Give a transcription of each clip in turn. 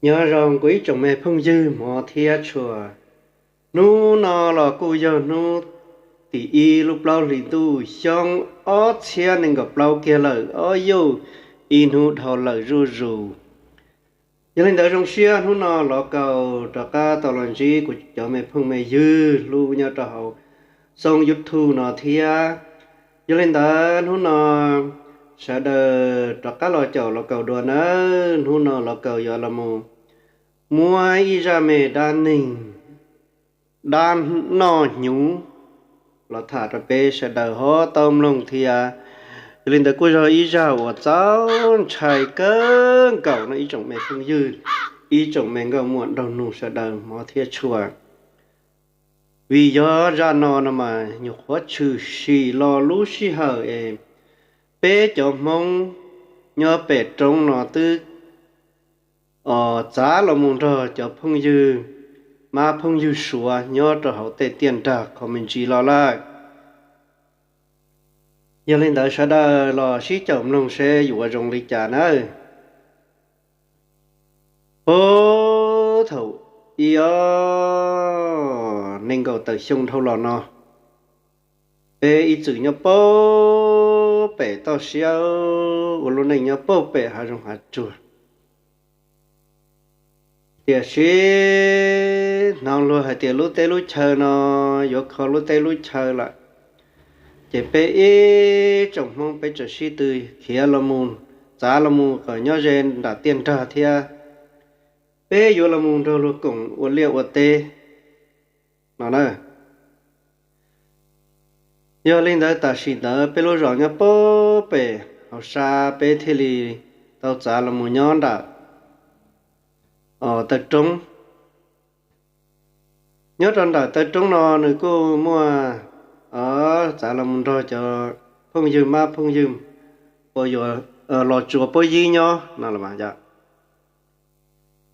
Nyob zoo kuv ib tsoom me phooj ywg hmov thiab tshua. Hnub no los kuj yog hnub tim ib lub plaub hlis ntuj xyoo ob txhiab nees nkaum plaub kiag lawm, ob yuj ib hnub dhau lawm zuj zus. Yog li ntawd zoo siab hnub no los kaus rov qab tau los ntsib kuv cov me phooj me ywg hlub nyob rau hauv xoo YouTube no thiab. Yog li ntawd hnub no sawv daws rov qab los caum los kaus dua nawb. Hnub no los kaus yuav los mus muab ib zaj me dab neeg, dab noj hnyuv los tham rau peb sawv daws ho tau mloog thiab. Yog li ntawd kuj yog ib zaj uas txaus ntshai kawg nkaus no ib tsoom me phooj ywg, ib tsoom me nkauj muam nraug nus sawv daws hmov thiab tshua. Vim yog zaj no no mas nyuam qhuav tshwm sim los lub sij hawm es peb cov Hmoob nyob pem roob no twb txav los mus nrog cov phooj ywg mab phooj ywg suav nyob rau hauv tej tiaj nrag qhov me ntsis los lawm. Yog li ntawd sawv daws los sib caum mloog seb yuav zoo li cas nawb. Puag thaum ib ob nees nkaum tawm xyoo dhau los no, peb ib txwm nyob puag pem toj siab ua lub neej nyob puag pem hav zoov hav tsuag. Tiam sis hnov luag hais tias lub teb lub chaw no yuav kho lub teb lub chaw lawm, ces peb ib tsoom Hmoob peb txawm sib tw khiav los mus, txav los mus kom nyob ze nram tiaj nrag thiab, peb yuav los mus nrog luag koom ua liaj ua teb no na. Yog li ntawd tam sim ntawd peb lub zos nyob puag pem hauv sab, peb thiaj li tau txav los mus nyob nram taw roob. Nyob rau nram taw roob no nws kuj muaj, txav los mus nrog cov phooj ywg mab phooj ywg uas yuav los tsuas puab yib nyob no los mas yom.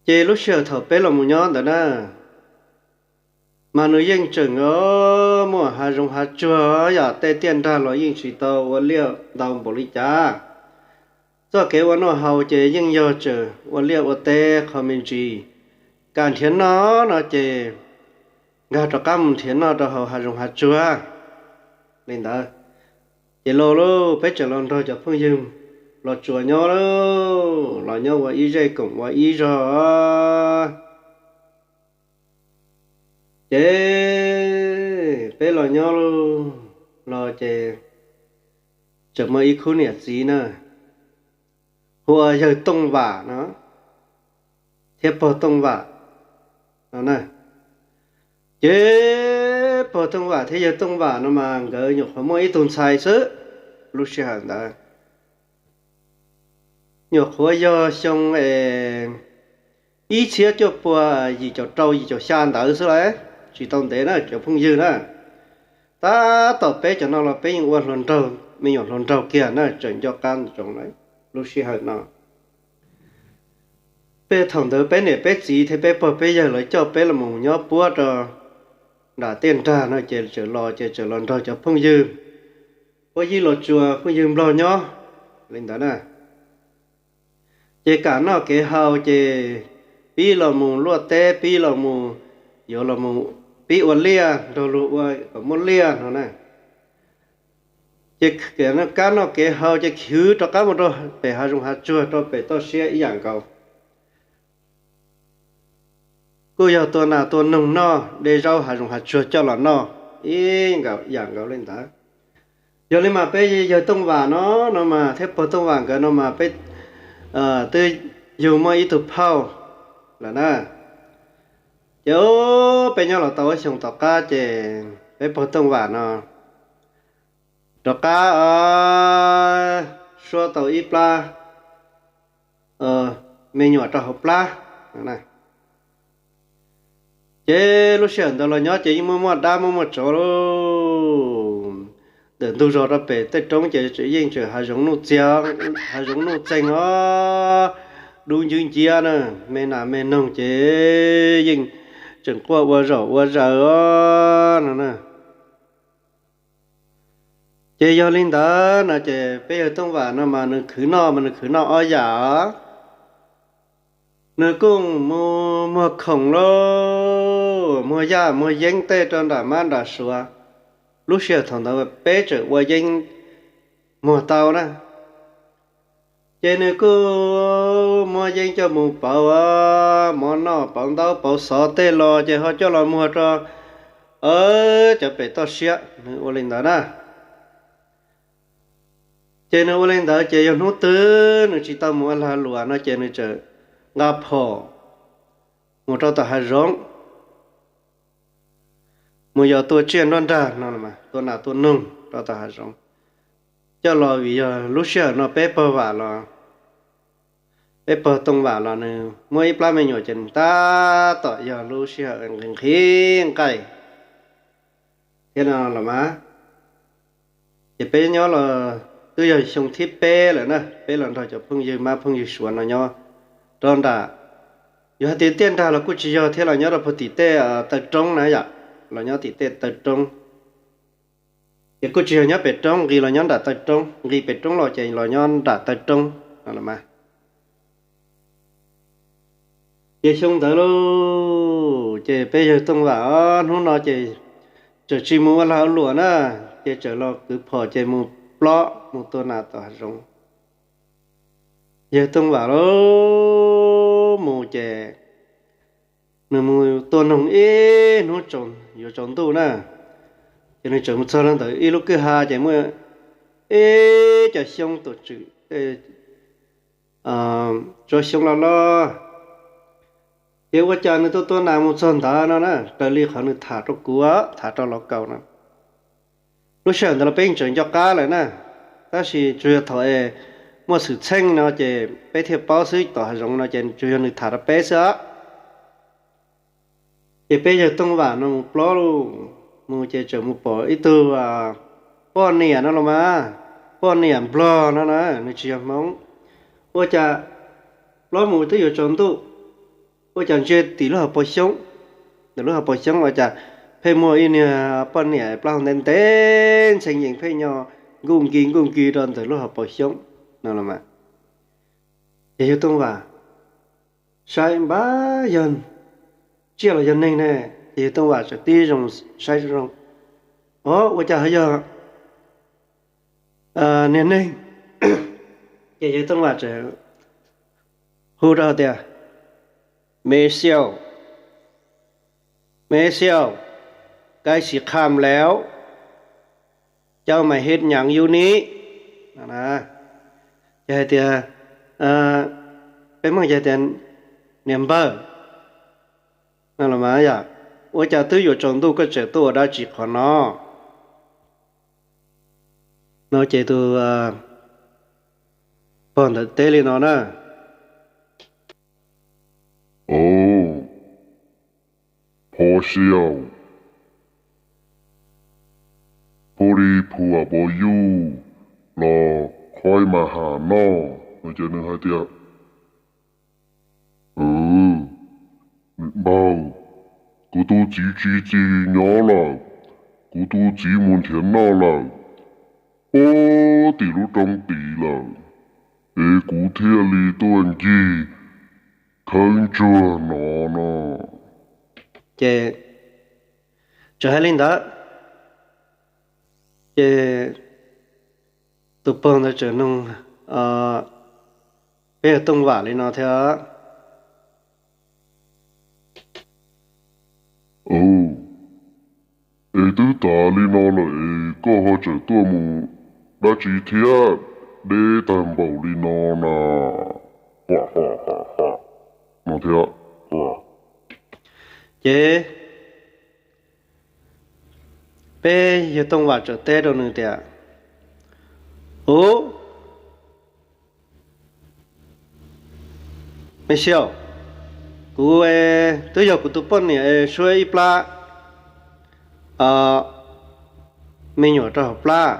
Ces lub sij hawm thaum peb los mus nyob ntawd na, mas nws yeej tseem muaj hav zoov hav tsuag yom, tej tiaj nrag los yeej tsis tau ua liaj ntau npaum li cas. Txoj kev ua noj haus ces yeej yog tseem ua liaj ua teb qhov me ntsis. Kam nrhiav noj no ces nkag rov qab mus nrhiav noj rau hauv hav zoov hav tsuag li ntawd. Ces los lauj, peb tseem los nrog cov phooj ywg los tsuas nyob lauj, los nyob ua ib zej koom ua ib zog. Ces peb los nyob lauj, los ces tseem muaj ib khub niam txiv na, hu ua yawg Tooj Vam no thiab pog Tooj Vam no na. Ces pog Tooj Vam thiab yawg Tooj Vam no mas nkawd nyuam qhuav muaj ib tug ntxhais xwb lub sij hawm ntawd. Nyuam qhuav yog xyoo es ib txhiab cuaj pua yim caum rau yim caum xya ntawd xwb lauj, tsis tau ntev na cov phooj ywg na. Tab tom peb cov no los peb yeej ua hluas nraug, me nyuam hluas nraug kiag na, tseem nco qab ntsoov lawm lub sij hawm no. Peb thaum ntawd peb niam peb txiv thiab peb pog peb yawg lawv coj peb los mus nyob puab rau nram tiaj nrag no ces tseem los ces tseem los nrog cov phooj ywg puab yib los tsuas phooj ywg nplog nyob li ntawd na. Ces kam noj kev haus ces pib los mus luaj teb, pib los mus, yuav los mus pib ua liaj nrog luag ua kom muaj liaj no na. Ces kam noj kev haus ces khwv rov qab mus rau pem hav zoov hav tsuag rau pem toj siab ib yam nkaus. Kuj yog tua nas tua noog noj, de zaub hav zoov hav tsuag coj los noj ib yam nkaus li ntawd. Yog li mas peb yawg Tooj Vam no, no mas thiab pog Tooj Vam nkawd no mas peb twb yug muaj ib tug phauj lawm na. Ces peb nyob los tau ob xyoos tom qab ces peb pog Tooj Vam no rov qab suab tau ib plab me nyuam rau hauv plab. Ces lub sij hawm ntawd los nyob ces yeej muaj muaj dab muaj muaj tsov lauj. Ntawm ntug zos rau pem tej roob ces yeej tseem hav zoov nuj txiag, hav zoov nuj txeeg os, dub ncwb nciab na, me nas me noog ces yeej tseem quaj ua zaum ua zaws os no na. Ces yog li ntawd no ces peb yawg Tooj Vam no mas nws khwv noj mas nws khwv noj ob yam os. Nws kuj mus muag khoom lauj, muag yaj muag yeeb tej rau nram mab nram suav. Lub sij hawm thaum ntawd peb tseem ua yeeb muag tau na. Ces nws kuj muab yeeb coj mus pauv mov noj, pauv ntaub pauv xov tej los ces ho coj los muag rau cov pem toj siab, nws ua li ntawd na. Ces nws ua li ntawd ces yog hnub twg nws tsis tau mus ua lag luam no ces nws txawm nqa phom mus rau tom hav zoov, mus yos tua tsiaj nruab nrag no, tua nas tua noog rau tom hav zoov coj los. Vim yog lub sij hawm no peb pog vam los, peb pog Tooj Vam los nws muaj ib plab me nyuam ces nws tab tom yog lub sij hawm nqhis nqhis nqaij thiab no los mas. Ces peb nyob los twb yog xyoo thib peb lawm na, peb los nrog cov phooj ywg mab phooj ywg suav no nyob rau nram, yog hais tias tiaj nrag los kuj tsis yog thiab, los nyob rau puag tim tej taw roob na yom, los nyob tim tej taw roob. Ces kuj tsis yog nyob pem roob, nqis los nyob nram taw roob, nqis pem roob los ces los nyob nram taw roob no los mas. Ces xyoo ntawd lauj, ces peb yawg Tooj Vam os, hnub no ces txawm tsis mus ua lag ua luam na, ces txawm los kwv phom ces mus plob mus tua nas tom hav zoov. Yawg Tooj Vam lauj, mus ces nws mus tua noog ib hnub yuav tsaus ntuj na, ces nws txawm mus txog rau ntawm ib lub kwj ha ces muaj ib co xyoob tuam tswm, tsob xyoob loj loj. Ces ua cas nws tuaj tua nas mus txog ntawd no na, raws li qhov nws tham rau kuv, tham rau los kaus no, lub sij hawm ntawd los peb yeej tseem nco qab lawm na, tab sis tsuas yog thaum es muaj xwm txheej no ces peb thiaj paub xwb, tom hav zoov no ces tsuas yog nws tham rau peb xwb os. Ces peb yawg Tooj Vam no mus plob lauj, mus ces txawm mus pom ib tug poj niam no los mas, poj niam nplog no na, nws tsis yog Hmoob. Ua cas plob mus twb yuav tsaus ntuj, ua cas ntsia tim lub hauv paus xyoob, ntawm lub hauv paus xyoob ua cas pheej muaj ib niag poj niam plaub hau ntev ntev ntxhee yees pheej nyo nkuj nki nkuj nki rau ntawm lub hauv paus xyoob no los mas. Ces yawg Tooj Vam saib npab yog tsiaj los yog neeg ne, ces yawg Tooj Vam txawm tib zoo saib zoo, o, ua cas ho yog niag neeg. Ces yawg Tooj Vam txawm hu rau tias, Me xiaus, me xiaus, kais xi kham lawm, cau mais hej nyav yus ni. Ces hais tias, peb Hmoob ces hais tias niam npawg, no los mas yom, ua cas twb yuav tsaus ntuj koj tseem tuaj ua dab tsi qhov no? No ces tus pog ntawd teb li no na. Au, pog xiaus, phob li phuam pos yuj los qhoib mas ham noj no ces nws hais tias, Npawg, kuv tus txiv tsis txis nyob lawm, kuv tus txiv mus nrhiav noj lawm puag tim lub roob tid lawm, es kuv thiaj li tuaj ncig khawb ntsuag no no. Ces txawm hais li ntawd, ces tus pog ntawd txawm nug peb yawg Tooj Vam li no thiab. Es twb tas li no lawm es koj ho tseem tuaj mus dab tsi thiab, deb tag npaum li no na? No thiab. Ces peb yawg Tooj Vam txawm teb rau nws tias, Ub, me xiaus, kuv twb yog kuv tus poj niam suab ib plab me nyuam rau hauv plab,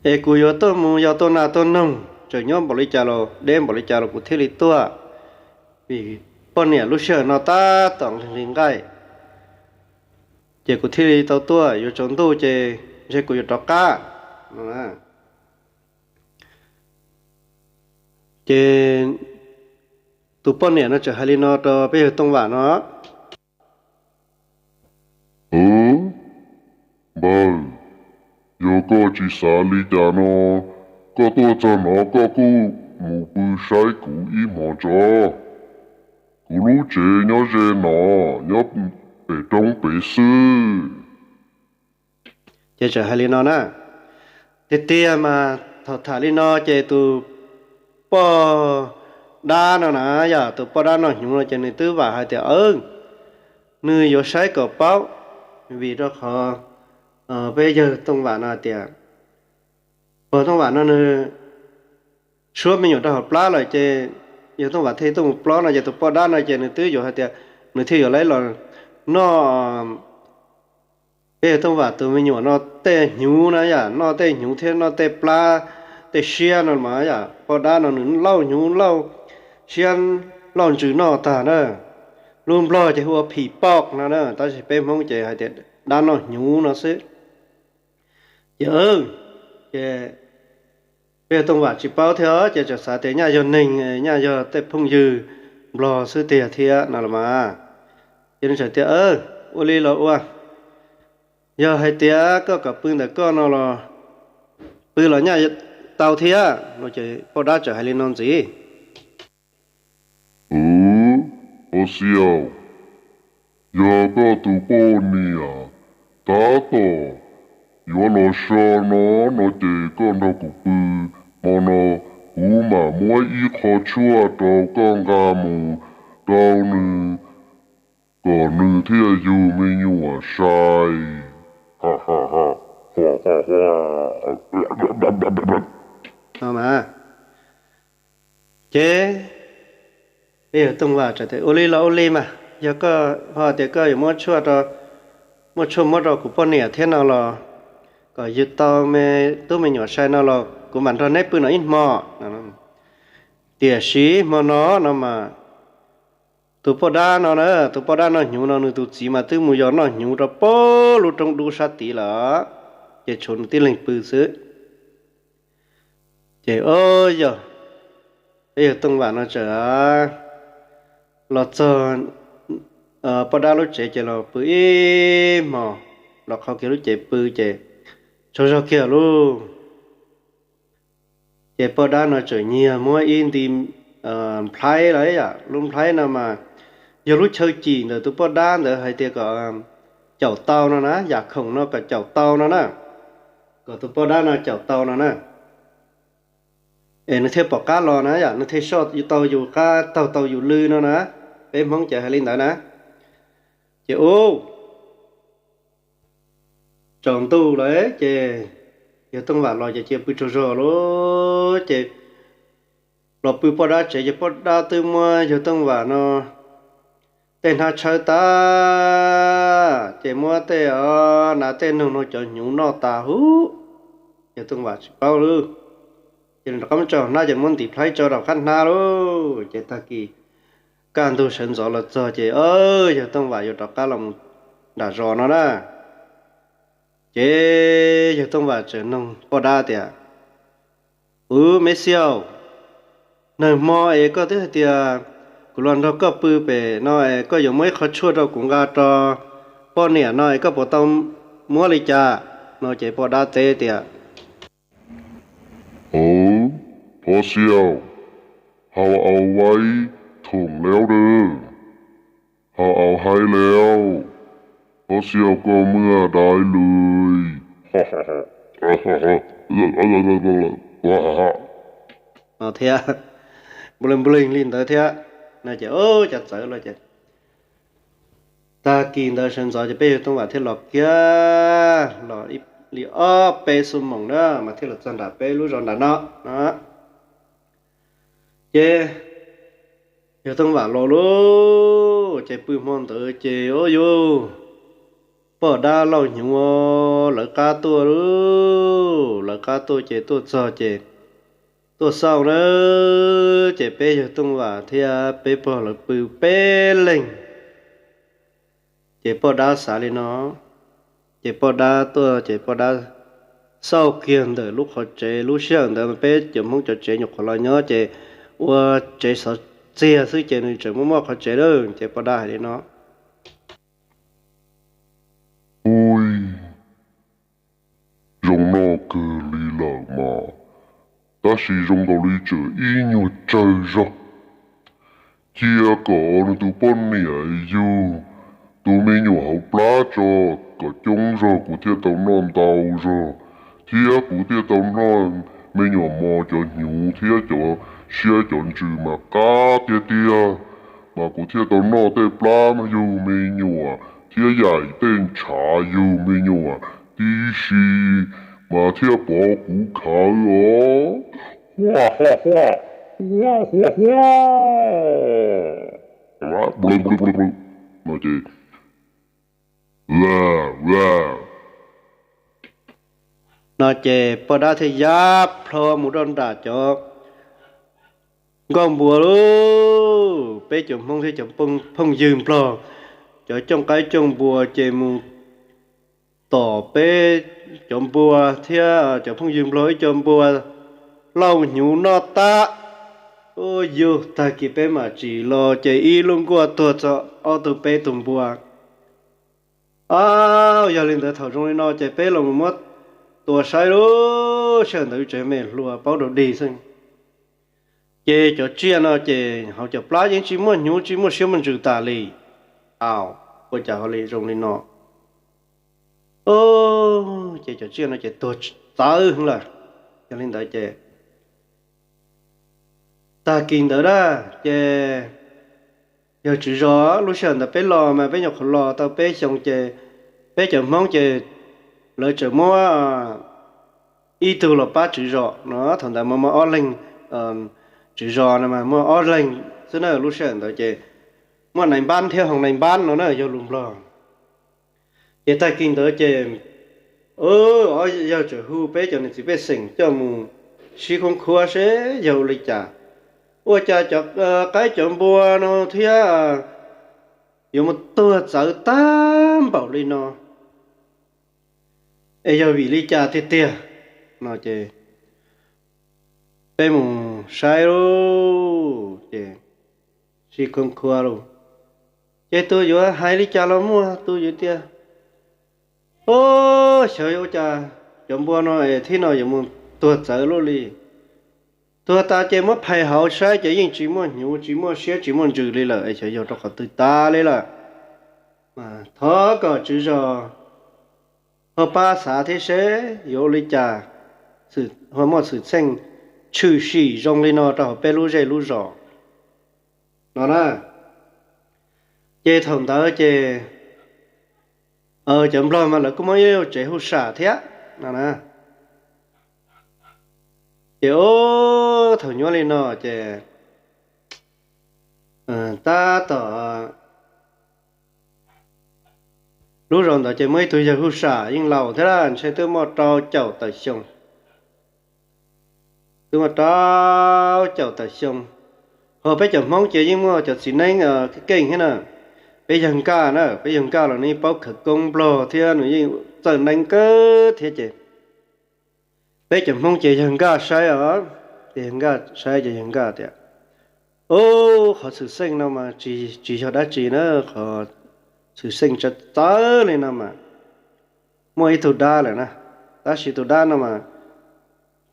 es kuv yuav tuaj mus yos tua nas tua noog, tseem nyob npaum li cas los deb npaum li cas los kuv thiaj li tuaj, vim poj niam lub sij hawm no tab tom nqhis nqaij, ces kuv thiaj li tau tuaj, yuav tsaus ntuj ces ntshe kuv yuav rov qab. Ces Tus poj niam no txawm hais li no rau peb yawg Tooj Vam no: Aws, npawg, yog koj tsis xav li cas no, koj tuaj txog no koj kuj mus pw saib kuv ib hmos tso. Kuv lub tsev nyob ze no, nyob pem roob pem xwb. Ces txawm hais li no na. Tiag tiag mas thaum tham li no ces tus poj dab no na, yog tus poj dab noj hnyuv no ces nws twb vam hais tias nws yuav saib kom paub, vim rau qhov peb yawg Tooj Vam no hais tias pog Tooj Vam no nws suab me nyuam rau hauv plab lawm ces yawg Tooj Vam thiaj tuaj mus plob no ces tus poj dab no ces nws twb yuav hais tias nws thiaj yuav laiv los noj peb yawg Tooj Vam tus me nyuam no tej hnyuv na yom, noj tej hnyuv thiab noj tej plab tej siab no mas yom. Poj dab no nws lauj hnyuv lauj siab lauj ntsws noj tag na. Lub Nplog ces hu ua phim poj no na, tab sis peb Hmoob ces hais tias dab noj hnyuv no xwb. Ces, ces peb yawg Tooj Vam tsis paub thiab ces txawm xav tias nyaj yog neeg, nyaj yog tej phooj ywg Nplog xwb tiag thiab no los mas. Ces nws txawm tias ua li los ua, yog hais tias koj kom pw ntawm koj no los pw los nyaj tau thiab no ces poj dab txawm hais li no ntxiv: Aws, pog Xiaus, yog koj tus poj niam tab tom yuav los so no no ces koj nrog kuv pw hmo no, kuv mam muab ib qho tshuaj rau koj nqa mus rau nws kom nws thiaj yug me nyuam sai. Ces peb yawg Tooj Vam txawm tias ua li los ua li mas, yog koj ho tias koj yuav muab tshuaj, muab tshuaj muab rau kuv poj niam thiab no los kom yug tau me tub me nyuam sai no los kuv mam nrog neb pw no ib hmo. Tiam sis hmo no no mas tus poj dab no na, tus poj dab noj hnyuv no nws tus txiv mas twb mus yos noj hnyuv rau pem lub roob dub sab tid lawm, ces tshuav nws tib leeg pw xwb. Ces o, yog peb yawg Tooj Vam no txawm los txog poj dab lub tsev ces los pw ib hmos, los qhau kiag lub cev pw ces tsaug zog kiag lauj. Ces poj dab no txawm nyiag muab ib nti nplhaib los yom, lub nplhaib no mas yog lub chaw cim ntawm tus poj dab ntawd hais tias kom caum tau no na, yam khoom no kom caum tau no na, kom tus poj dab no caum tau no na, es nws thiaj pom qab los na yom, nws thiaj soj tau yus qab, taug tau yus lw no na. Peb Hmoob ces hais li ntawd na. Ces ub, tsaus ntuj lawm ces yawg Tooj Vam los ces cia pw tsaug zog lauj. Ces los pw poj dab tsev ces poj dab twb muab yawg Tooj Vam no tej hnab tshawb tag ces muab tej, o, nas tej noog no cov hnyuv noj tas huv. Yawg Tooj Vam tsis paub lauj, ces nws rov qab muab tso hnab ces muab ntim nplhaib tso rau qab hnab lauj. Ces tag kis kaj ntug sawv ntxov los txog ces yawg Tooj Vam yuav rov qab los nram zos no na. Ces yawg Tooj Vam txawm noog poj dab tias, Uv, me xiaus, nag hmo es koj twb hais tias kuv los nrog koj pw pem no es koj yuav muab ib qho tshuaj rau kuv nqa rau poj niam no es koj puas tau muab li cas? No ces poj dab teb tias, Uv, pog xiaus, hauv aus vaib thoom leub dawb, hauv aus haib leub, pog xiaus koj muaj dai lwm thiab. Npleeg npleeg li ntawd thiab. No ces ua cas txawv los ces tag kis ntawd sawv ntxov ces peb yawg Tooj Vam thiaj los kiag los li ob peb xuab moos na mas thiaj los txog nram peb lub zos nram no no. Ces yawg Tooj Vam los lauj, ces pw hmo ntawd ces ua yus poj dab lauj hnyuv lawv qab tuaj lauj, lawv qab tuaj ces tuaj txog ces tuaj xauj na, ces peb yawg Tooj Vam thiab peb pog lawv pw peb leeg. Ces poj dab xav li no, ces poj dab tuaj ces poj dab xauj kiag ntawm lub qhov tsev, lub sij hawm ntawd peb cov Hmoob cov tsev nyuam qhuav los nyob ces ua tsev xov txiag xwb ces nws tseem muaj muaj qhov tsev lawm. Ces poj dab hais li no: Ui, zoo noj kawg li lawm mas, tab sis zoo nkaus li tseem ib nyuag tsawg zog. Cia kom nws tus poj niam yug tus me nyuam hauv plab tso kom coob zog kuv thiaj tau noj ntau zog, thiab kuv thiaj tau noj me nyuam mos cov hnyuv thiab cov siab cov ntsws mas qab tiag tiag, mas kuv thiaj tau noj tej plab yug me nyuam thiab yaim tej ntshav yug me nyuam tib si, mas thiaj pov kuv khawv os. Huaj huaj huaj, huaj huaj huaj. No ces, no ces poj dab thiaj ya plho mus rau nram cov nkauj npua lauj. Peb cov Hmoob thiab cov phooj ywg Nplog, cov cooj qaib cooj npua ces mus tom peb cov npua thiab cov phooj ywg Nplog ib co npua lauj hnyuv noj tag. Ua yug tag kis peb mam tsim los ces ib lub nkuaj tuag txog ob tug peb tug npua. Au, yog li ntawd thaum zoo li no ces peb los mus muab tua saib lub sij hawm ntawd tsev me hluas paub rau dig xwb. Ces cov tsiaj no ces hauv cov plab yeej tsis muaj hnyuv tsis muaj siab muaj ntsws tas li. Au, ua cas ho li zoo li no? Ces cov tsiaj no ces tuag txawv lawm. Yog li ntawd ces tag kis ntawd na, ces yawg tswv zos, lub sij hawm ntawd peb los mas peb nyuam qhuav los tau peb xyoos ces peb cov Hmoob ces lawv tseem muab ib tug los pab tswv zos no. Thaum ntawd mas muaj ob leeg, tswv zos no mas muaj ob leeg xwb na. Lub sij hawm ntawd ces muaj nais npab thiab hoo nais npab no na yog lus Nplog. Ces tag kis ntawd ces yawg tseem hu peb cov niam txiv pej xeem coj mus sib khoob khuab seb yog ua li cas, ua cas cov qaib cov npua no thiab yuav mus tuag txawv tag npaum li no, es yog vim li cas tiag tiag no ces peb mus saib lauj. Ces sib khoob khuab lauj, ces tus yuav hais li cas los muaj, tus yuav tias, o, xyov ua cas cov npua no es thib no yuav mus tuag txawv luaj li. Tuag tas ces muab phais hauv saib ces yeej tsis muaj hnyuv tsis muaj siab tsis muaj ntsws li lawm, es xyov yog rau qhov twg tas li lawm. Mas thov kom tswv zos ho pab xav thiab seb yuav ua li cas ho muaj xwm txheej tshwm sim zoo li no rau hauv peb lub zej lub zos no na. Ces thaum ntawd ces cov Nplog mas lawv kuj muaj ib lub tsev hu sam thiab no na. Ces ub, thaum nyuaj li no ces tab tom lub zos ntawd ces muaj ib tug yawg hu sam yeej laus thiab, ntshe twb muaj rau caum tawm xyoo. Twb muaj rau caum tawm xyoo. Ho peb cov Hmoob ces yeej muaj cov txiv neeb keej thiab na. Peb yawg Nkaj na, peb yawg Nkaj los nws yeej paub khawv koob Nplog thiab nws yeej txawj neeb kawg thiab ces peb cov Hmoob ces yawg Nkaj saib os, ces yawg Nkaj saib ces yawg Nkaj tias, ub, qhov xwm txheej no mas tsis yog dab tsi na, qhov xwm txheej tsa txawv li no mas muaj ib tug dab lawm na, tab sis tus dab no mas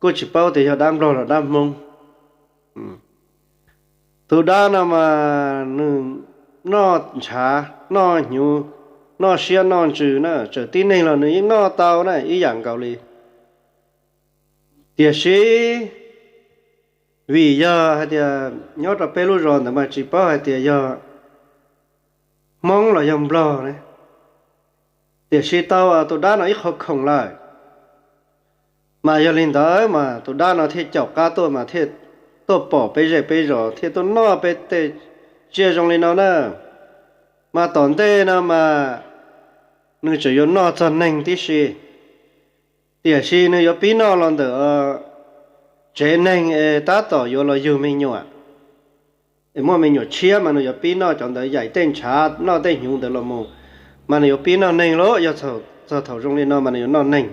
kuj tsis paub tias yog dab Nplog los dab Hmoob. Tus dab no mas nws noj ntshav, noj hnyuv, noj siab noj ntsws na, txawm tib neeg los nws yeej noj tau na, ib yam nkaus li. Tiam sis vim yog hais tias nyob rau peb lub zos ntawd mas tsis paub hais tias yog Hmoob los yog Nplog ne, tiam sis tau tus dab no ib qho khoom lawm. Mas yog li ntawd mas tus dab no thiaj caum qab tuaj mas thiaj tuaj pom peb zej peb zos thiaj tuaj noj peb tej tsiaj zoo li no na. Mas tom ntej no mas nws tseem yuav noj txog neeg tib si, tiam sis nws yuav pib noj los ntawm tsev neeg es tab tom yuav los yug me nyuam. Es muaj me nyuam tshiab mas nws yuav pib noj cov ntawd, yaim tej ntshav noj tej hnyuv ntawd los mus, mas nws yuav pib noj neeg lauj. Yog txog thaum zoo li no mas nws yuav noj neeg.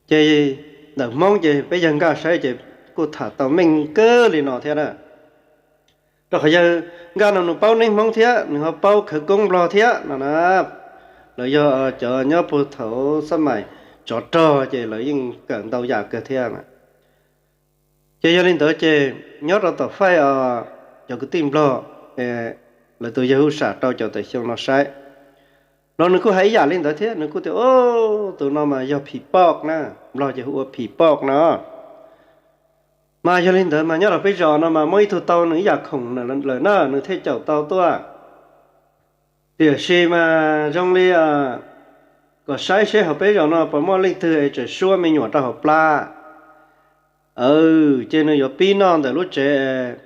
Ces ntawm Hmoob ces peb yawg Nkaj saib ces kuj tham tau meej kawg li no thiab na. Rau qhov yawg Nkaj no nws paub neeb Hmoob thiab nws ho paub khawv koob Nplog thiab no na. Lawv yog cov nyob puag thaum xab mais tsov rog ces lawv yeej kawm ntau yam kawg thiab. Ces yog li ntawd ces nyob rau tom faij os, cov kwv tij Nplog, lawv tus yawg Huj Sam rau cov tawm xyoo no saib, los nws kuj hais ib yam li ntawd thiab, nws kuj tias, Ub, tus no mas yog phim poj na, Nplog ces hu ua phim poj no. Mas yog li ntawd mas nyob rau peb zos no mas muaj ib tug tau nws ib yam khoom lawm na, nws thiaj caum tau tuaj. Tiam sis mas zoo li kom saib seb hauv peb zos no puas muaj leej twg es tseem suab me nyuam rau hauv plab. Ces nws yuav pib noj ntawm lub tsev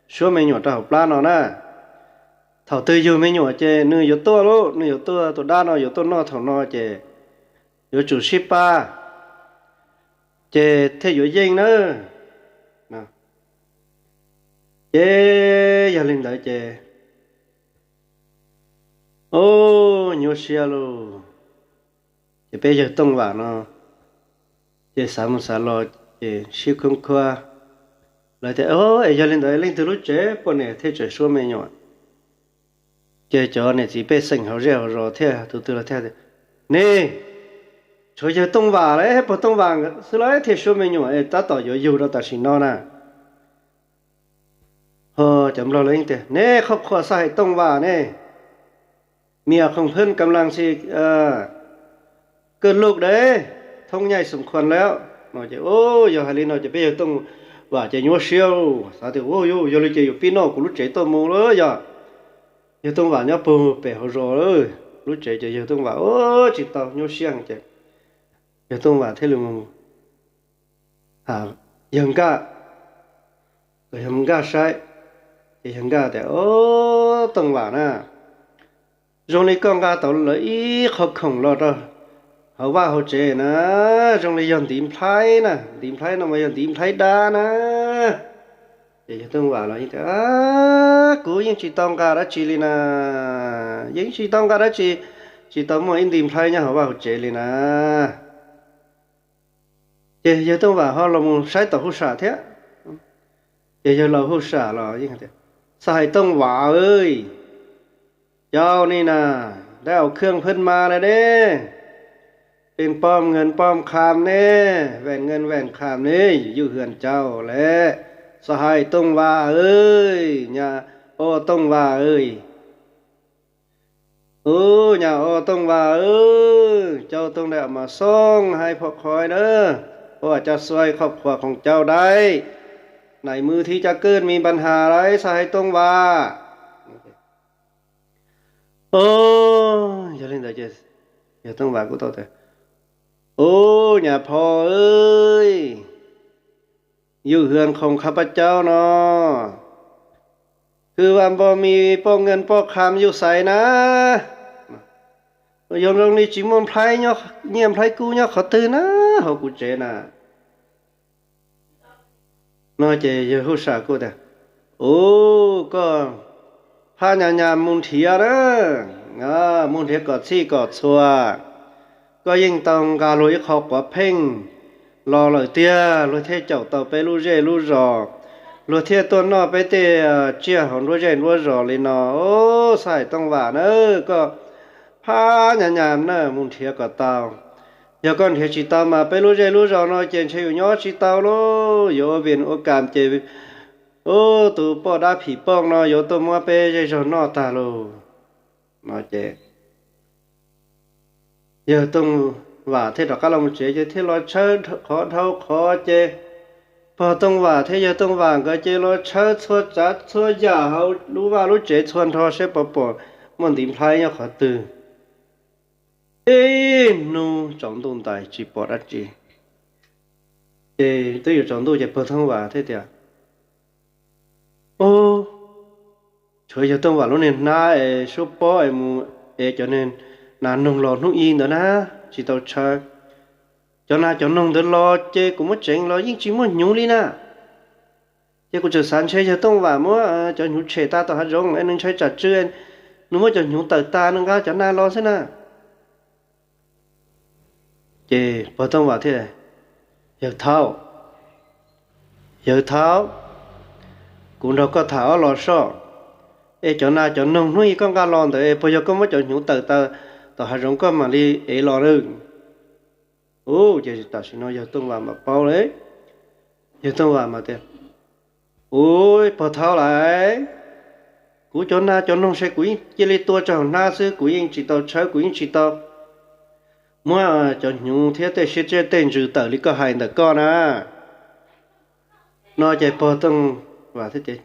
suab me nyuam rau hauv plab no na. Thaum twg yug me nyuam ces nws yuav tuaj lauj, nws yuav tuaj, tus dab no yuav tuaj noj thaum no ces yuav tsum sib pab, ces thiaj yuav yeej na. Ces yog li ntawd ces, ub, nyuaj siab lauj. Ces peb yawg Tooj Vam no ces xav mus xav los ces sib khuab khuab, lawv tias, Es yog li ntawd leej twg lub tsev poj niam thiaj tseem suab me nyuam? Ces cov niam txiv pej xeem hauv zej hauv zos thiaj tus twg los thiaj tias, Nej, tshuav yawg Tooj Vam los pog Tooj Vam xwb los thiaj suab me nyuam es tab tom yuav yug rau tam sim no na. Ho cov Nplog lawv yeej tias, Nej, ครอบครัว Xab Hais Tooj Vam ne, มีความพร้อมกำลังสิ เกือบลูกเด้ thông nhai xung khuanแล้ว no ces, Ub, yog hais li no ces peb yawg Tooj Vam ces nyuaj siab, xav tias, Ub, yog li ces yuav pib noj kuv lub tsev tuaj mus lawm yog. Yawg Tooj Vam nyob puag pem hauv zos, lub tsev ces yawg Tooj Vam ub tsis tau, nyuaj siab ces yawg Tooj Vam thiaj li mus yawg Nkaj, yawg Nkaj saib, ces yawg Nkaj tias, Ob, Tooj Vam na, zoo li koj nqa tau lawv ib qho khoom los rau hauv vaj hauv tsev na, zoo li yog ntiv nplhaib na, ntiv nplhaib no mas yog ntiv nplhaib dab na. Ces yawg Tooj Vam los yeej tias, Kuv yeej tsis tau nqa dab tsi li na, yeej tsis tau nqa dab tsi, tsis tau muaj ib ntiv nplhaib nyob hauv vaj hauv tsev li na. Ces yawg Tooj Vam ho los mus saib tom huj sam thiab. Ces yawg laus huj sam los yeej tias, Xab Hais Tooj Vam, cau ni na, dab aus khwj phwj ma lawm ne, pem pom nkees pom kham ne, veem nkees veem kham ne, yug hwm cau lawm, Xab Hais Tooj Vam, nyab os Tooj Vam, ub, nyab os Tooj Vam, cau Tooj Vam mas xooj hais phom qhov na, ua cas xuav qhov qhuas khoom cau dai, nais mws thi cas kwj mis npas has lawm Xab Hais Tooj Vam. Ub, yog li ntawd ces yawg Tooj Vam kuj tau tias, Ub, nyab phom, yug hwm khoom khab pab cau no, kwv vam npog mis poj nkees poj kham yug xaiv na, yog zoo li tsis muaj nplhaib, nyiaj nplhaib kub nyob qhov twg na, hauv kuv tsev na. No ces yawg huj sam kuj tias, Ub, koj phab nyas nyas mus nrhiav na, mus nrhiav kom txhij kom txhua, koj yeej tau nqa luag ib qho quav pheej los lawm tiag, luag thiaj caum tau peb lub zej lub zos, luag thiaj tuaj noj peb tej tsiaj hauv nruab zej nruab zos li no. Ub, Xab Hais Tooj Vam na, koj phab nyas nyas na mus nrhiav kom tau. Yog koj nrhiav tsis tau mas peb lub zej lub zos no ces ntshe yuav nyob tsis tau lauj, yuav ua vim ua kam ces ub, tus poj dab phim poj no yuav tuaj muab peb zej zog noj tag lauj. No ces yawg Tooj Vam thiaj rov qab los mus tsev ces thiaj los tshawb qhov dhau qhov ces pog Tooj Vam thiab yawg Tooj Vam nkawd ces los tshawb txhua tsav txhua yam hauv lub vaj lub tsev txhua nrho seb puas pom muaj ntiv nplhaib nyob qhov twg. Ib hnub tsaus ntuj ntais tsis pom dab tsi. Ces twb yuav tsaus ntuj ces pog Tooj Vam thiaj tias, Ub, tshuav yawg Tooj Vam lub niag hnab es suab pob es mus ev cov nas noog los hnub i ntawd na, tsis tau tshawb. Cov nas cov noog ntawd los ces kuv muab tseev los yeej tsis muaj hnyuv li na. Ces kuv txawm xav ntshe yawg Tooj Vam muab cov hnyuv tshem tag tom hav zoov es nws ntshai tsam tsw, nws muab cov hnyuv tawm tag nws nqa cov nas los xwb na. Ces pog Tooj Vam thiaj, Yawg Thaub, yawg Thaub, kuv nrog koj tham ob los soj. Es cov nas cov noog hnub ib koj nqa los ntawd es puas yog koj muab cov hnyuv tawm tau tom hav zoov koj mam li ev los lawm? Ub, ces tam sim no yawg Tooj Vam mam paub lawm. Yawg Tooj Vam mas tias, ub, pog thaub lawm, kuv cov nas cov noog ces kuv yeej cia li tua rau hauv hnab xwb, kuv yeej tsis tau tshawb, kuv yeej tsis tau muab cov hnyuv thiab tej siab tej ntsws tawm li koj hais ntawm koj na. No ces pog Tooj Vam thiaj tias,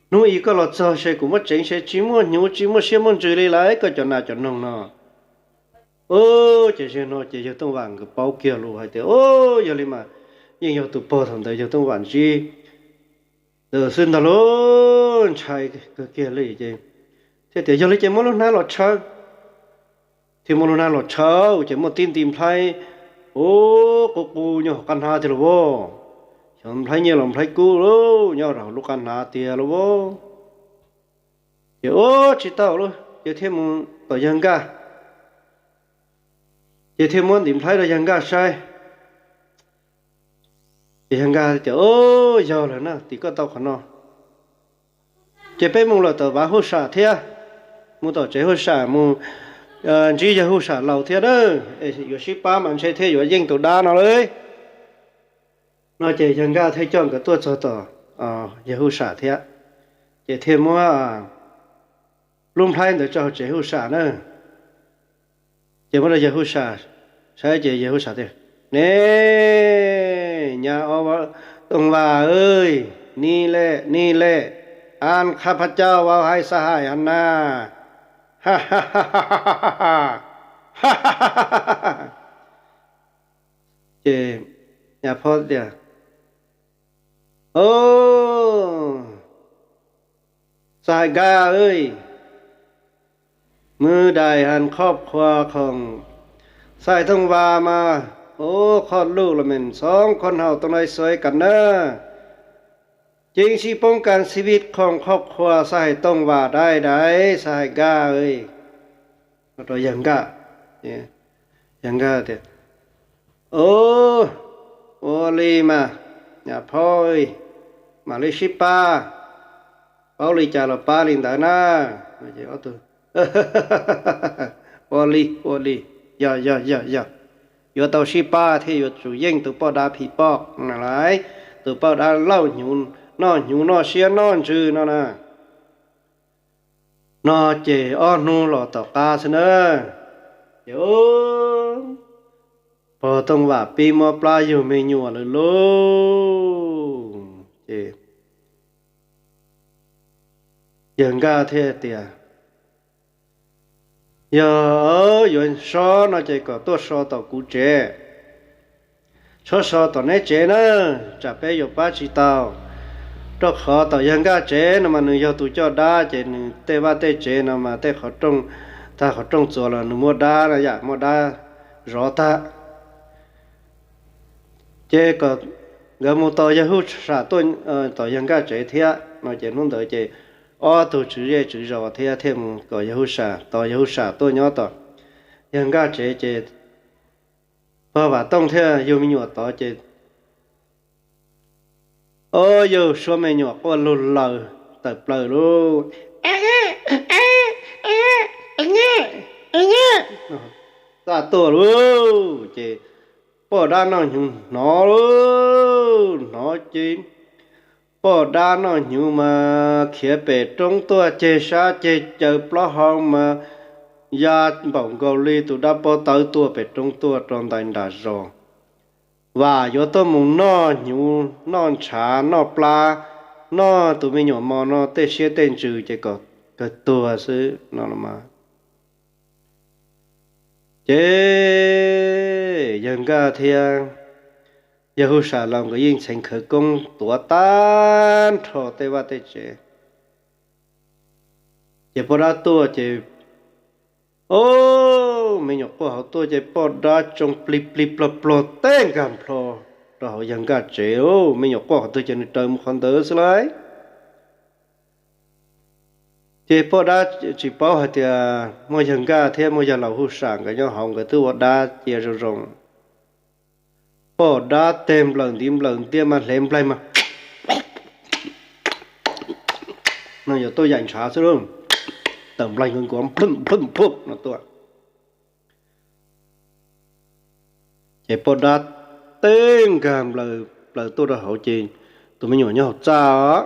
hnub ib koj los txog ces kuv muab tsev ces tsis muaj hnyuv tsis muaj siab muaj ntsws li lawm koj cov nas cov noog no. Ub, ces zaum no ces yawg Tooj Vam nkawd paub kiag lus hais tias, ub, yog li mas yeej yog tus pog thaum ntawd yawg Tooj Vam ntsib ntawd xwb ntag lauj, ntshai kawg kiag li ces thiaj tias, yog li ces muab lub hnab los tshawb. Thiaj muab lub hnab los tshawb ces muaj tib nti nplhaib, ub, qub qub nyob hauv qab hnab tiag lauj. Xyov nplhaib nyiaj los nplhaib kub lauj, nyob rau hauv lub qab hnab tiag lauj. Ces ub, tsis tau lauj, ces thiaj mus tom yawg Nkaj. Ces thiaj muab nti nplhaib rau yawg Nkaj saib. Ces yawg Nkaj tias, ub, yog lawm na, tim koj tau qhov no. Ces peb mus lawm tom vaj huj sam thiab, mus tom tsev huj sam mus ntsib yawg huj sam laus thiab na, yuav sib pab mas ntshe thiaj yuav yeej tus dab no lawm. No ces yawg Nkaj thiaj coj nkawd tuaj txog tom yawg huj sam thiab, ces thiaj muab lub nplhaib ntawd tso hauv tsev huj sam na. Ces muab rau yawg huj sam saib ces yawg huj sam tias, ne, nyab Tooj Vam, ni le ni le, an khab phab cauj vau hais xab hais ha na. Ces nyab phob tias, o, xab hais Nkaj, mws dais hais khob khua khoom, xab hais Tooj Vam mas, o, khob luj los mes xoob khob hnaus too nai xuav kam na. Ceev sib poob kas xib vij khoom khob khua xab hais Tooj Vam dais dais xab hais Nkaj. Rau yawg Nkaj, yawg Nkaj tias, o, ua li mas, nyab phob, mam li sib pab, paub li cas los pab li ntawd na. Ua li, ua li, yog yog yog yog, yuav tau sib pab thiaj yuav tsum yeej tus poj dab phim poj no lauj, tus poj dab laus hnyuv, noj hnyuv noj siab noj ntsws no na. No ces ob hnub los tom qab xwb na, ces pog Tooj Vam pib mob plab yug me nyuam lawm lauj. Ces yawg Nkaj thiaj tias, yog yuav so no ces kom tuaj so tom kuv tsev. Txhob so tom neb tsev na, tsam peb yuav pab tsis tau. Rau qhov tom yawg Nkaj tsev no mas nws yog tus coj dab, ces nws tej vaj tej tsev no mas tej qhov rooj, tag qhov rooj txuas los nws muaj dab no yam muaj dab zov tag. Ces kom nkawd mus tos yawg Huj Sam tuaj, tos yawg Nkaj tsev thiab no ces hnub ntawd ces ob tug tswv zej tswv zos thiab thiaj mus kom yawg Huj Sam, tos yawg Huj Sam tuaj nyob tom yawg Nkaj tsev ces pog Vam Tooj thiaj yug me nyuam tod ces, o, yawg suab me nyuam quaj lug laws tawm plaws lauj. Txaj tuaj lauj, ces poj dab noj hnyuv hnov lauj, hnov ces poj dab noj hnyuv mas khiav pem roob tuaj ceg sab ceg caws plaub hau mas ya npaum nkaus li tus dab pob tawb tuaj pem roob tuaj rau ntais nram zos. Vam yuav tuaj mus noj hnyuv noj ntshav noj plab, noj tus me nyuam mos no tej siab tej ntsws ces kom kawg tuag xwb no los mas. Ces yawg Nkaj thiab yawg Huj Sam los nkawd yeej txheev khawv koob tuav tag nrho tej vaj tej tsev. Ces poj dab tuaj ces, o, me nyuam quaj hauv tuaj ces poj dab tsoo plig plig plog plog teb nkag nplho rau hauv yawg Nkaj tsev. Me nyuam quaj qhov twg ces nws raws mus qhov ntawd xwb lauj. Ces poj dab tsis paub hais tias muaj yawg Nkaj thiab muaj yawg laus Huj Sam nkawd nyob hauv, nkawd twb ua dab cia zoo zoo. Poj dab teg nplawm ntiv nplawm ntiaj mas hle nplaig mas No yuav tuaj yaim ntshav xwb lauj. Tawm nplaig nkaus nkuav plhum plhum plhum no tuaj. Ces poj dab teb nkag plaws tuaj rau hauv ces tus me nyuam nyob hauv txaj os.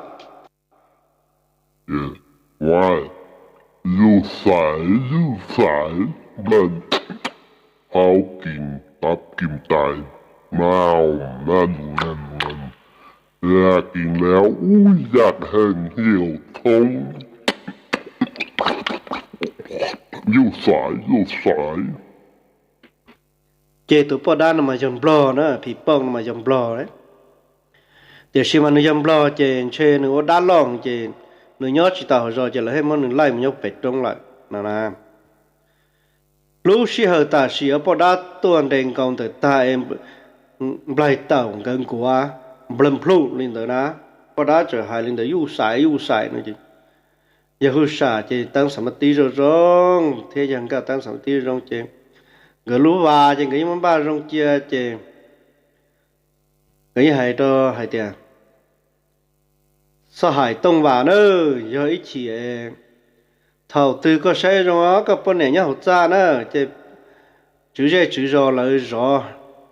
Yus xaiv, yus xaiv, nplaig hauv kis tav kis tais, mau, kis lawm ub yam heej hiaus thoob. Yus xaiv, yus xaiv. Ces tus poj dab no mas yog nplog na, phim poj no mas yog nplog. Tiam sis mas nws yog nplog ces ntshe nws ua dab loj ces nws nyob tsis tau hauv zos ces lawv thiaj muab nws laij mus nyob pem roob lawm no na. Lub sij hawm tam sim uas poj dab tuaj nres nkaus ntawm tag es nplaig tawm nkawd nkuav nplawg nplhum li ntawd na, poj dab txawm hais li ntawd, yus xaiv, yus xaiv no ces yawg Hwj Sam ces teeb xam mab tib zoo zoo thiab yawg Nkaj teeb xam mab tib zoo zoo ces nkawd lub vas ces nkawd yeej muab npaj zoo cia ces nkawd yeej hais rau hais tias, Xoj hais tooj vas na, yog ib chim thaum twg koj saib zoo os, koj poj niam nyob hauv txaj na, ces tswv zej tswv zos lawv zov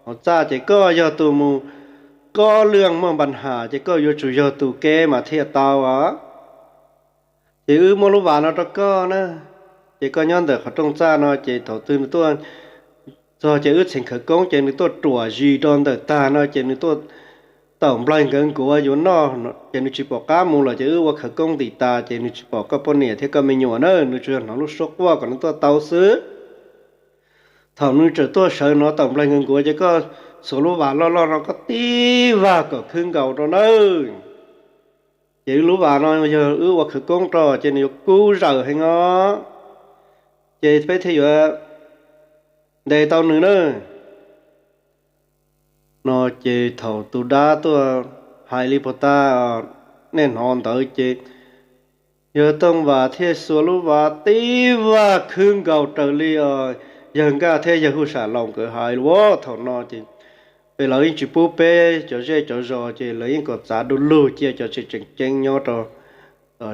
hauv txaj ces koj yog tus mus kob lwj muaj npa has ces koj yuav tsum yog tus kev mas thiaj tau os. Ces wb muab lub vas no rau koj na, ces koj nyob ntawm qhov rooj txaj no ces thaum twg nws tuaj txog ces wb txheev khawv koob ces nws tuaj ruam zis rau ntawm tag no ces nws tuaj tawm nplaig nkawd nkuav yuav noj ces nws tsis pom qab mus lawm ces wb ua khawv koob ntim tas ces nws tsis pom koj poj niam thiab koj me nyuam na, nws tsuas yog hnov lub suab quaj kom nws tuaj tau xwb. Thaum nws tseem tuaj sawv no tawm nplaig nkawd nkuav ces koj xuas lub vas loj loj no koj tib vag kom khwb nkaus rau nawb. Ces wb lub vas no yog wb ua khawv koob rau ces nws yuav kub zawm heev os, ces peb thiaj yuav ntes tau nws na. No ces thaum tus dab tuaj hais li puag ta nej hnov ntawd ces yawg Tooj Vas thiaj xuas lub vas tib vag khwb nkaus raws li yawg Nkaj thiab yawg Huj Sam Laus nkawd hais los thaum no ces, es lawv yeej tsis pub peb cov zej cov zos ces lawv yeej kom txav du lug cia cov tseem tseem ceeb nyob rau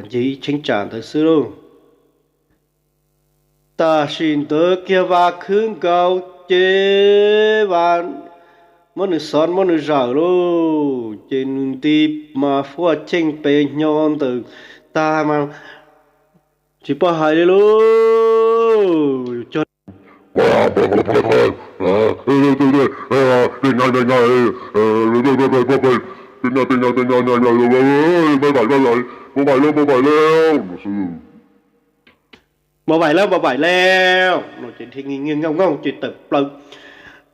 ncig ib cheeb tsam ntawd xwb lauj. Tam sim ntawd kiag vas khwb nkaus ces vas muab nws xov muab nws zawm lauj, ces nws nti mas fuaj cheej pes hnyo ntawm tag mas tsis pom hais li lauj. Npau vais lawm, npau vais lawm no ces dhia nyooj nyooj ces tawm plaws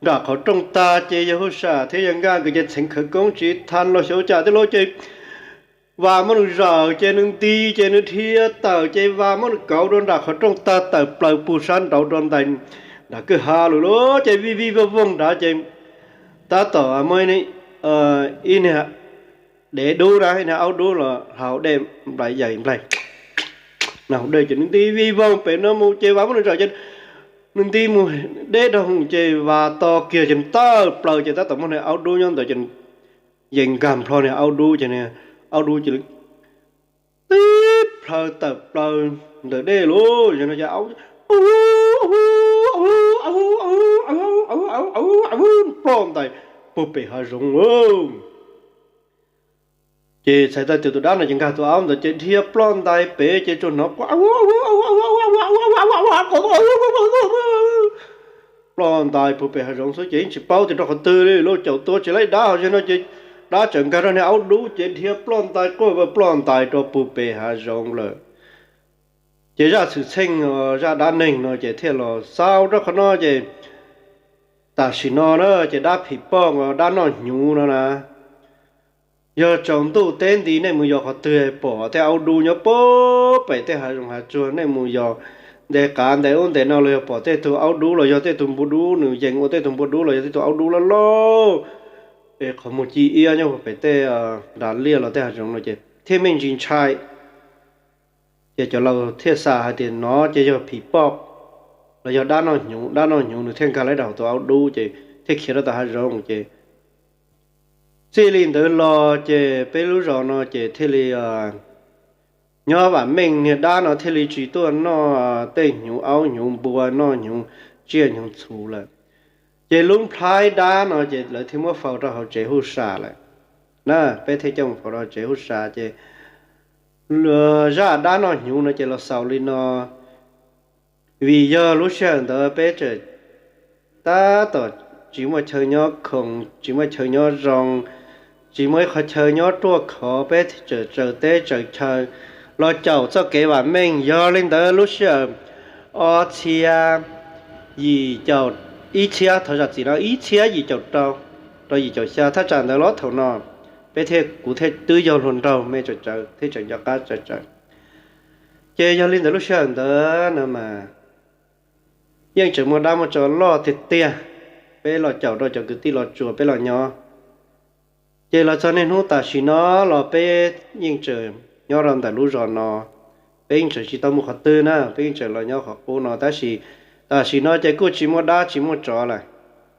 nram qhov rooj tag ces yawg Huj Sam thiab yawg Nkaj nkawd ces txheev khawv koob tsis tau los xyov cas thiab lauj ces vas muab nws zawm ces nws nti ces nws dhia tawm ces vas muab nws kauv rau nram qhov rooj tag tawm plaws pug sab nraud rau ntais nram kwj ha lawm lauj ces vij vij voog voog nrad ces tab tom muaj ib niag dev dub na, ib niag aub dub los hau dej nplai yam nplai na, hau dej ces nws nti vij voog pem no mus ces vas muab nws zawm ces nws nti mus deb rau hauv ces vas to kiag ces nws tawm plaws ces tab tom muaj niag aub dub nyob ntawd ces yees nkag nplho niag aub dub ces niag aub dub ces tib plhaw tawm plaws ntawm dej lauj. Yog no ces aub ploj ntais puag pem hav zoov lauj. Ces txhais tau tias tus dab no ces nkag tus aub ntawd ces dhia ploj ntais pem ces tsuas hnov quaj ploj ntais puag pem hav zoov xwb ces yeej tsis paub tias rau qhov twg li lauj. Caum tua tsis laib dab hauv zej no ces dab tseem nkag rau niag aub dub ces dhia ploj ntais quaj ploj ntais rau puag pem hav zoov lawm. Ces zaj xwm txheej zaj dab neeg no ces thiaj los xaus rau qhov no ces tam sim no na ces dab phim poj dab noj hnyuv no na, yog tsaus ntuj teb nti nej mus yos qhov twg pom tej aub dub nyob puag pem tej hav zoov hav tsuag, nej mus yos nte qav nte ub nte no los yog pom tej tug aub dub los yog tej tug npua dub nws yees ua tej tug npua dub los yog tej tug aub dub loj loj es qhov muag ci iab nyob puag pem tej nram liaj los tej hav zoov no ces thiaj me ntsis ntshai. Ces cov laus thiaj xav hais tias no ces yog phim poj los yog dab noj hnyuv, dab noj hnyuv nws thiaj nkag laib rau hauv tus aub dub ces thiaj khiav rau tom hav zoov ces txij li ntawd los ces peb lub zos no ces thiaj li nyob vam meej niag dab no thiaj li tsis tuaj noj tej hnyuv aub hnyuv npua, noj hnyuv tsiaj hnyuv txhu lawm. Ces lub nplhaib dab no ces lawv thiaj muab faus rau hauv tsev huj sam lawm na. Peb thiaj coj mus faus rau hauv tsev huj sam ces zaj dab noj hnyuv no ces los xaus li no. Vim yog lub sij hawm ntawd peb tseem tab tom tsis muaj chaw nyob khoom, tsis muaj chaw nyob zoo, tsis muaj ib qhov chaw nyob ruaj khov, peb tseem tsaws teb tsaws chaw los caum txoj kev vam meej. Yog li ntawd lub sij hawm ob txhiab yim caum, ib txhiab, thov zam txim no, ib txhiab yim caum rau rau yim caum xya, thaj tsam ntawd los thaum no peb thiaj, kuv thiaj twb yog hluas nraug me tsawv tsawv thiab tseem nco qab tsawv tsawv. Ces yog li ntawd lub sij hawm ntawd no mas yeej tseem muaj dab muaj tsov loj tiag tiag. Peb los caum rau cov kwv tij Los Tsuas peb los nyob. Ces los txog niaj hnub tam sim no los peb yeej tseem nyob rau ntawm lub zos no, peb yeej tseem tsis tau mus qhov twg na, peb yeej tseem los nyob qhov qub no tab sis tam sim no ces kuj tsis muaj dab tsis muaj tsov lawm.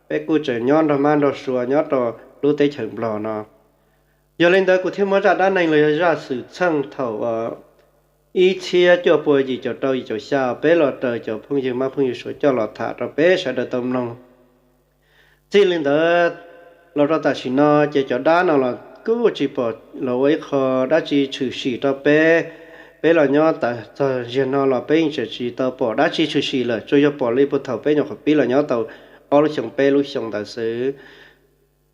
Peb kuj tseem nyob nrog mab nrog sua nyob rau lub teb chaws Nplog no. Yog li ntawd kuv thiaj muab zaj dab neeg los yog zaj xwm txheej thaum ib txhiab cuaj pua yim caum rau yim caum xya peb los raws cov phooj ywg mab phooj ywg sua coj los tham rau peb sawv daws tau mloog. Txij li ntawd los rau tam sim no ces cov dab no los kuj tsis pom los ua ib qho dab tsi tshwm sim rau peb. Peb los nyob tas txog ziag no los peb yeej tseem tsis tau pom dab tsi tshwm sim lawm, tsuas yog pom li puag thaum peb nyuam qhuav pib los nyob tau ob lub xyoo peb lub xyoo ntawd xwb.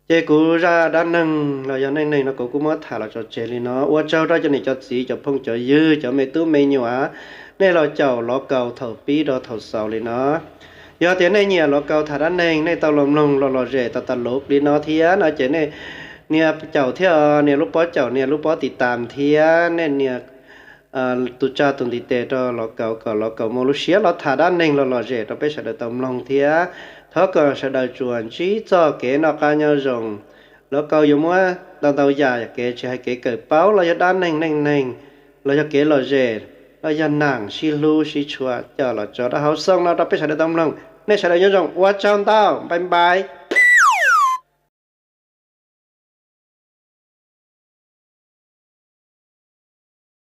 Ces kuv zaj dab neeg los yog neej neeg no kuv kuj muab tham los tso tseg li no. Ua tsaug rau cov niam cov txiv, cov phooj cov ywg, cov me tub me nyuam, nej los caum los kaus thaum pib rau thaum xaus li no. Yog tias nej nyiam los kaus tham dab neeg, nej tau los mloog los lom zem tas tas luv li no thiab no ces nej nias caum thiab, nias lub pob caum, nias lub pob tiv tam thiab nej nias tus tsa tus ntiv tes rau los kaus kom los kaus mus lub siab los tham dab neeg los lom zem rau peb sawv daws tau mloog thiab. Thov kom sawv daws tsuas ntsib txoj kev noj qab nyob zoo. Los kaus yuav muab ntau ntau yam kev tsis hais kev kawm paub los yog dab neeg neej neeg los yog kev lom zem los yog nam sib hlub sib tshua coj los tso rau hauv xoo no rau peb sawv daws tau mloog. Nej sawv daws nyob zoo, ua tsaug ntau, npai npai.